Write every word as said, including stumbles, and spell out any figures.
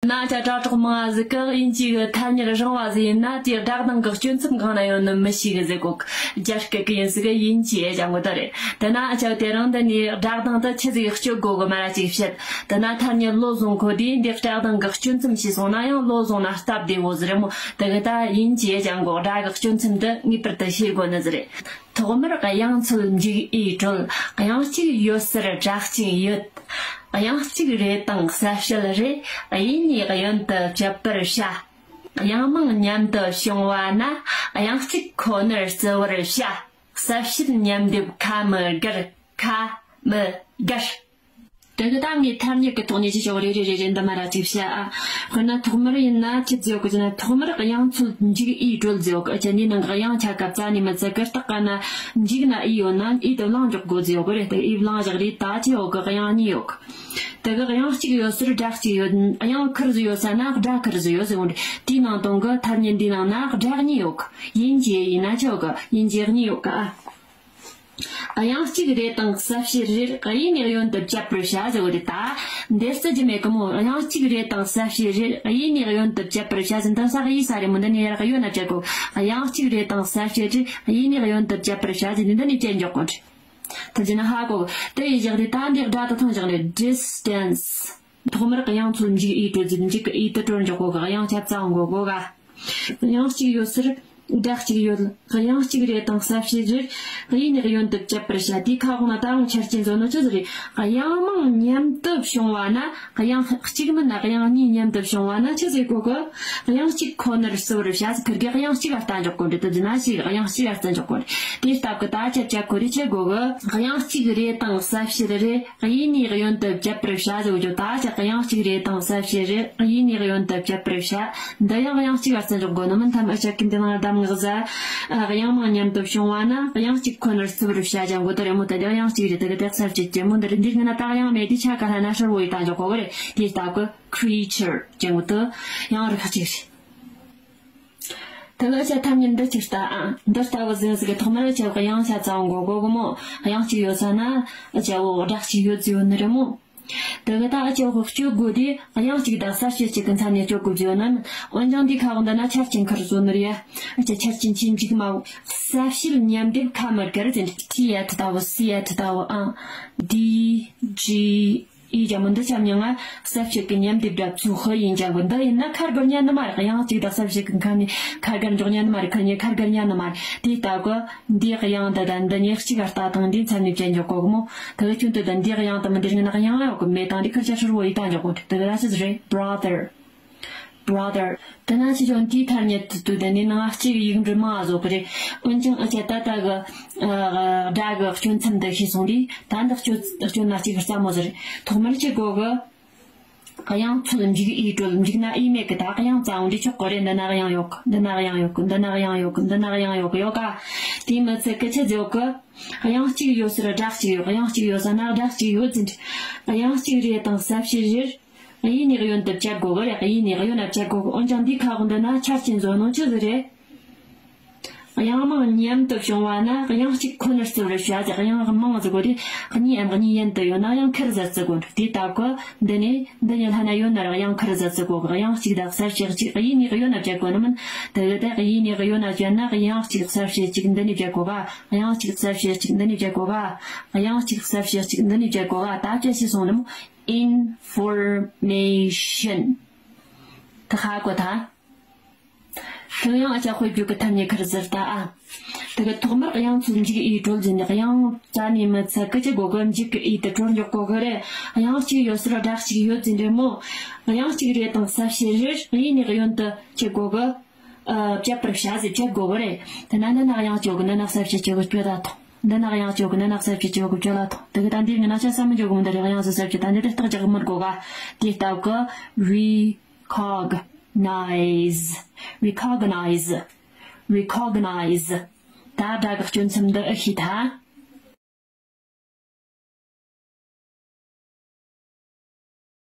ན་ཅ་དྲ་གྲོགས་མང་ཟིག་གི་དབྱིན་ཇི་གི་ཐ་སྙད་རིང་བ་ཟིག་ཡིན་ན་དེའི་སྒྲ་གདངས་ཀྱི་སྐྱོན་མཚམས་གང་ན་ཡོད་ནི་མི་ཤེས་གི་ཟེར་གོ། རྒྱ་སྐད་གི་ཡིན་ཟིག་གི་དབྱིན་ཇི་ཡེ་ཅང་གོ་ད་རེད། དེ་ན་ཨ་ཅག་དེ་རིང་འདི་ནས་སྒྲ་གདངས་དེ་ཆི་ཟིག་སྤྱོད་དགོ་གི་མ་ར་ཅིག་བཤད། དེ་ན་ཐ་སྙད་བློ་བཟུང་གོ་དུས་འདི་སྒྲ་གདངས་ཀྱི་སྐྱོན་མཚམས་ཤེས་སོང་ན་ཡང་བློ་བཟུང་ན་སྟབས་བདེ་བོ་ཟིག་རེད་མོ། དེ་གི་ད་དབྱིན་ཇི་ཡེ་ཅང་གོ་སྒྲ་གི་སྐྱོན་མཚམས་དེ་ངེས་པར་དུ་ཤེས་དགོ་ནི་ཟིག་རེད། ཐོག་མར་དབྱངས་འཚོལ་མཇུག་ཨི་གྲོལ། དབྱངས་གཅིག་ཡོད་སར་སྒྲ་གཅིག་ཡོད། དབྱངས་གཅིག་རེ་དང་གསལ་བྱེད་རེ། དབྱིག་གཉིས་གཡོན་དུ་བཅད་པར་བྱ། དབྱངས་མང་མཉམ་དུ་བྱུང་བ་ན། དབྱངས་གཅིག་ཁོ་ནར་བརྩི་བར་བྱ། གསལ་བྱེད་མཉམ་སྡེབ་ཁ་མི་དགར། ཁ་མི་དགར། དེ་གི་ད་ངས་ཐ་སྙད་ཀྱི་ཐོག་ནས་ཅི་ཞོག་རེ་རེ་རེ་རེ་འདི་མ་ར་ཅིག་བཤད་ཨ། དཔེར་ན་ཐོག་མར་ཡིན་ན་ཅི་བརྗོད་གི་ཟེར་ན། ཐོག་མར་དབྱངས་འཚོལ་མཇུག་ཨི་གྲོལ་བརྗོད་གི། ཨ་ཅེ་འདི་ནང་གི་དབྱངས་ཆ་སྐབས་རྩ་ནས་མི་ཚད་གི་རྟགས་ག་ན་མཇུག་ན་ཨི་ཡོད་ན་ཨི་དེ་བླངས་འཇོག་དགོ་བརྗོད་གི་རེད། དེ་ཨི་བླངས་བཞག་རེད། ད་ཅི་ཡོད་གི། དབྱངས་གཉིས་ཡོད་གི། དེ་གི་དབྱངས་གཅིག་ཡོད་སར་སྒྲ་གཅིག་ཡོད། དབྱངས་ཁུར་ཟིག་ཡོད་ས་ན་སྒྲ་ཁུར་ཟིག་ཡོད་ཟེར་གོ་རེད། དེའི་ནང་དོན་གི་ཐ་སྙད་འདིའི་ནང་ན་སྒྲ་གཉིས་ཡོད་གི། དབྱིན་ཇི་ཡིན་ན་ཆོག་གི། དབྱིན་ཇི་གཉིས་ཡོད་གི་ཨ། དབྱངས་གཅིག་རེ་དང་གསལ་བྱེད་རེར་དབྱིག་གཉིས་གཡོན་དུ་བཅད་པར་བྱ་ཟེར་བ་རེད་ད། འདིར་བརྩི་རྒྱུ་མེད་གི་མོ། དབྱངས་གཅིག་རེ་དང་གསལ་བྱེད་རེར་དབྱིག་གཉིས་གཡོན་དུ་བཅད་པར་བྱ་ཟེར། འདི་ས་གཡས་ས་རེད་མོ། འདི་ནས་ཡར་གཡོན་ན་བཅད་གོ། དབྱངས་གཅིག་རེ་དང་གསལ་བྱེད་རེར་དབྱིག་གཉིས་གཡོན་དུ་བཅད་པར་བྱ་ཟེར། འདི་འདི་ནས་བཅད་འཇོག་གོ་རེད། ཐུབ་རྒྱུ་ན་ཧ་གོ། དེ་ཡི་བཞག་རེད་ད། འདི་སྒྲ་དེ་ཐང་བཞག་རེད། distance། ཐོག་མར་དབྱངས་འཚོལ་མཇུག་ཨི་གྲོལ་ཟེར། མཇུག་གི་ཨི་དེ་གྲོལ་འཇོག་གོ་གི། དབྱངས་ཆ་ཚང་གོ་གོ་ག། དབྱངས་གཅིག་ཡོད་སར་སྒྲ་གཅིག་ཡོད། དབྱངས་གཅིག་རེ་དང་གསལ་བྱེད་རེར་དབྱིག་གཉིས་གཡོན་དུ་བཅད་པར་བྱ། དེའི་ཁ་དབང་ན་ད་རུང་ཆ་རྐྱེན་བཟོ་ནོ་ཆི་ཟིག་རེད། དབྱངས་མང་མཉམ་དུ་བྱུང་བ་ན། དབྱངས་གཅིག་མིན་ན་དབྱངས་གཉིས་མཉམ་དུ་བྱུང་བ་ན་ཆི་ཟེར་གོ་གི། དབྱངས་གཅིག་ཁོ་ནར་བརྩི་བར་བྱ་ཟེར། ཁུར་གི་དབྱངས་གཅིག་ལ་བལྟ་འཇོག་གོ་རེད། དེ་ན་ཞིག་དབྱངས་གཅིག་ལ་བརྩི་འཇོག་གོ་རེད། དེའི་སྟབས་ཀྱིས་ད་ཆ་བཅད་གོ་རེད། ཆི་གོ་གི། དབྱངས་གཅིག་རེ་དང་གསལ་བྱེད་རེ། དབྱིག་གཉིས་གཡོན་དུ་བཅད་པར་བྱ་ཟེར་བ་ཅོ། ད་ཅི་དབྱངས་གཅིག་རེ་དང་གསལ་བྱེད་རེ། དབྱིག་གཉིས་གཡོན་དུ་བཅད་པར་བྱ། འདི་ཡང་དབྱངས་གཅིག་ལ་བརྩི་འཇོག་དགོས་ནི་མིན། ཐ་མ་ཨ་ཅག་གིས་འདི་ནང་གདམ་ངག་ཟ། དབྱངས་མང་མཉམ་དུ་བྱུང་བ་ན་དབྱངས་གཅིག་ཁོ་ནར་བརྩི་བར་བྱ་ཅང་གོ། དེ་རེད་མོ། དེ་འདི་དབྱངས་གཅིག་རེད། དེ་གི་དེ་གསལ་བྱེད་ཀྱི་མོ། འདི་རེད། འདིར་ངི་ན་ད་དབྱངས་མེད་དུས་ཆ་ག་ལྷ་ན་ཧྲིལ་བོ་ཡི་བཏང་འཇོག་གོ་གི་རེད། དེའི་སྟབས་ཀྱིས་creature་ཅང་གོ་དུ་ཡང་རིགས་གཅིག་རེད། དེ་ལ་ཆ་ཐ་སྙད་འདི་ཅིག་ལྟ་ཨ། འདི་ལྟ་བུ་ཟིན་ཟིག་གི་ཐོག་མར་ཆ་དབྱངས་ཆ་ཚང་གོ་གོ་གི་མོ། དབྱངས་གཅིག་ཡོད་ས་ན་ཨ་ཅག་བོ་སྒྲ་གཅིག་ཡོད་ཟེར་ཡོད་ནི་རེད་མོ། དེ་གི་ད་ཨ་ཅག་བོ་སྤྱོད་དགོས་དུས་དབྱངས་གཅིག་དང་གསལ་བྱེད་གཅིག་གི་མཚམས་ནས་སྤྱོད་དགོས་ཟེར་ཡོད་ན། འོན་ཀྱང་འདིའི་ཁ་དབང་འདི་ན་ཆ་རྐྱེན་ཁུར་བཟོ་ནི་རེད་ཡ། ཨ་ཅག་ཆ་རྐྱེན་ཆེ་འཇིག་མ་བོ། གསལ་བྱེད་མཉམ་སྡེབ་ཁ་མི་དགར་ཟེར། ཏི་ཨེཆ་ལྟ་བུ། སི་ཨེཆ་ལྟ་བུ་ཨ། ཌི་ཇི་ཨི་ཅང་མོ། འདི་ཆ་མྱིང་ང་གསལ་བྱེད་ཀྱི་མཉམ་སྡེབ་སྒྲ་ཚུ་ཧི་ཡིན་ཅང་གོ། འདི་ཡིན་ན་ཁ་དགར་ཉན་ནི་མ་རེད། དབྱངས་གཅིག་དང་གསལ་བྱེད་ཀྱི་ཁ་ནས་ཁ་དགར་འཇོག་ཉན་ནི་མ་རེད། ཁ་ནས་ཁ་དགར་ཉན་ནི་མ་རེད། དེའི་སྟབས་ཀྱིས་འདིའི་དབྱངས་འདི་དང་འདི་གཉིས་གཅིག་ག་ལྟ་དང་འདིའི་མཚམས་ནས་བཅད་འཇོག་གོ་གི་མོ། དེ་གི་ཁྱོད་འདི་དང་འདིའི་དབྱངས་དང་མི་འདིར་ངི་ན་དབྱངས་ཡོད་གི་མེད་དང་འདི་ཁུར་ཆ་ཧྲིལ་བོ་ཡི་བཏང་འཇོག་གོ། དེ་གི་ད་ཆི་ཟིག་རེད། brother། brother། དེ་ན་ཆི་ཆོ་འདིའི་ཐ་སྙད་དུ་དུ་དེ་ནི་ནང་གཅིག་ཡིག་འབྲུ་མང་བཟོ་གི་རེད། འོན་ཀྱང་ཨ་ཅག་ད་ལྟ་གི་ཨ་སྒྲ་གི་སྐྱོན་མཚམས་འདི་ཤེས་སོང་དུས་ད་འདི་སྐྱོན་སྐྱོན་ན་གཅིག་གི་རྩ་མོ་ཟེར། ཐོག་མར་ཆི་གོ་གི། དབྱངས་འཚོལ་མཇུག་ཨི་གྲོལ། མཇུག་ན་ཨི་མེད་གི། ད་དབྱངས་རྩ་འོང་འདི་ཆོག་གི་རེད། འདི་ན་དབྱངས་ཡོད་གི། འདི་ན་དབྱངས་ཡོད་གི། འདི་ན་དབྱངས་ཡོད་གི། འདི་ན་དབྱངས་ཡོད་གི་ཡོད་ག། དེའི་མི་ཚད་གི་ཆི་ཟེར་གི། དབྱངས་གཅིག་ཡོད་སར་སྒྲ་གཅིག་ཡོད། དབྱངས་གཅིག་ཡོད་ས་ན་སྒྲ་གཅིག་ཡོད་ཟེར། དབྱངས་གཅིག་རེ་དང་གསལ་བྱེད་རེར། དབྱིག་གཉིས་གཡོན་དུ་བཅད་དགོས་གི་རེད། དབྱིག་གཉིས་གཡོན་ན་བཅད་དགོས་གི། འོན་ཀྱང་འདིའི་ཁ་དབང་འདི་ན་ཆ་རྐྱེན་བཟོ་ནོ་ཆི་ཟིག་རེད། དབྱངས་མང་མཉམ་དུ་བྱུང་བ་ན་དབྱངས་གཅིག་ཁོ་ནར་བརྩི་བར་བྱ་ཟེར། དབྱངས་མང་ཟེར་གོ་དུས་གཉིས་འམ་གཉིས་ཡན་དུ་ཡོད་ན་དབྱངས་ཁུར་ཟེར་བརྩི་དགོས། དེའི་སྟབས་ཀྱིས་འདི་ནས་འདི་གཉིས་ལྷན་ན་ཡོད་ན་ར་དབྱངས་ཁུར་ཟེར་བརྩི་དགོས་གི། དབྱངས་གཅིག་དང་གསལ་བྱེད་གཅིག་དབྱིག་གཉིས་གཡོན་ན་བཅད་དགོས་ནི་མིན། དེ་གི་ད་དབྱིག་གཉིས་གཡོན་ན་བཅད་ན་དབྱངས་གཅིག་གསལ་བྱེད་གཅིག་འདི་ནས་བཅད་དགོས་ག། དབྱངས་གཅིག་གསལ་བྱེད་གཅིག་འདི་ནས་བཅད་དགོས་ག། དབྱངས་གཅིག་གསལ་བྱེད་གཅིག་འདི་ནས་བཅད་དགོས་ག། ད་བཅད་ཤེས་སོང་ནི་མོ། information། དེ་ཧ་གོ་ད། དེ་ཡང་ཨ་ཅག་དཔེ་བརྗོད་ཀྱི་ཐ་སྙད་ཁུར་ཟེར་ལྟ་ཨ། དེ་གི་ཐོག་མར་དབྱངས་འཚོལ་མཇུག་ཨི་གྲོལ་ཟེར་ནས་དབྱངས་རྩ་ནས་མི་ཚད་གི་ཆི་གོ་གི། མཇུག་གི་ཨི་དེ་གྲོལ་འཇོག་གོ་གི་རེད། དབྱངས་གཅིག་ཡོད་སར་སྒྲ་གཅིག་ཡོད་ཟེར་འདྲ་མོ། དབྱངས་གཅིག་རེ་དང་གསལ་བྱེད་རེར་དབྱིག་གཉིས་གཡོན་དུ་ཆི་གོ་གི། ཨ། བཅད་པར་བྱ་ཟེར། བཅད་དགོས་གི་རེད། དེ་ན་འདི་ན་དབྱངས་གཅིག་གི་འདི་ན་གསལ་བྱེད་གཅིག་གི་བཅོལ་ལ་ཐོངས། འདི་ན་དབྱངས་གཅིག་གི་འདི་ན་གསལ་བྱེད་གཅིག་གི་བཅོལ་ལ་ཐོངས། དེ་གི་ད་འདིར་ངི་ན་ཆ་ས་མི་འཇོག་གི་མི་འདི་རེད། དབྱངས་སུ་གསལ་བྱེད་ད་འདི་དེ་རྟགས་རྒྱག་མི་དགོས་ག། དེའི་སྟབས་ཀྱིས་རི་ཁོག་ནའིཟ། རི་ཁོག་ནའིཟ། རི་ཁོག་ནའིཟ། ད་སྒྲ་གི་སྐྱོན་མཚམས་འདི་ཨེ་ཤེས་ཐལ།